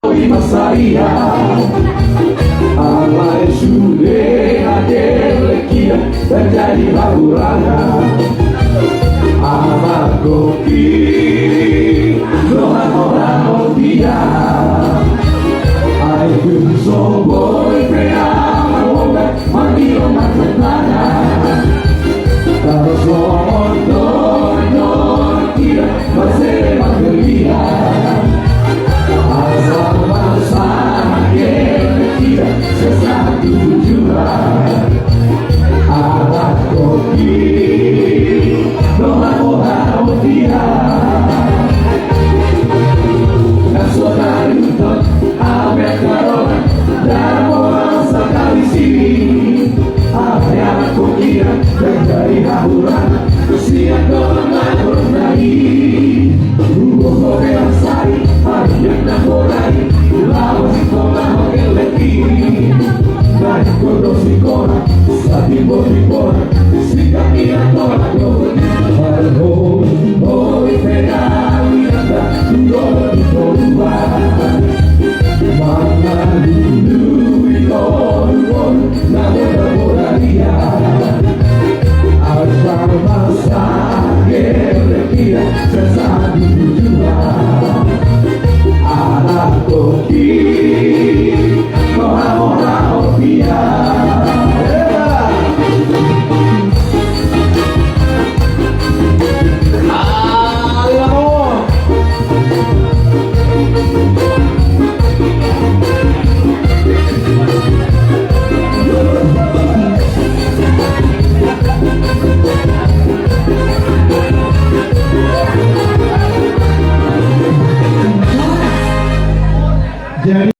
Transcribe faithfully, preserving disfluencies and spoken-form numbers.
Oi, masa ia, alai sude na gelek ia, ndang jadi hahurangan. Anak koki, dohot hora otia. Ai tung so boi pe anak oda, mangilo martantangan. Tarsongon do, do, ia, masere manggelia. Asal bangsa, ia, sesatu tujuan. Anak koki, dohot hora otia. Nasional. Abe karola, damo sakali sini. Abe anak koki, ndang jadi hahurangan. Sian dongan nai. Ugo koke asai, abe na borai. Lawas kola hoke leki. Nai kodo sikora, satimbo timbo. Sian ia tola kodo. Halo, hoi, pedali. Jadi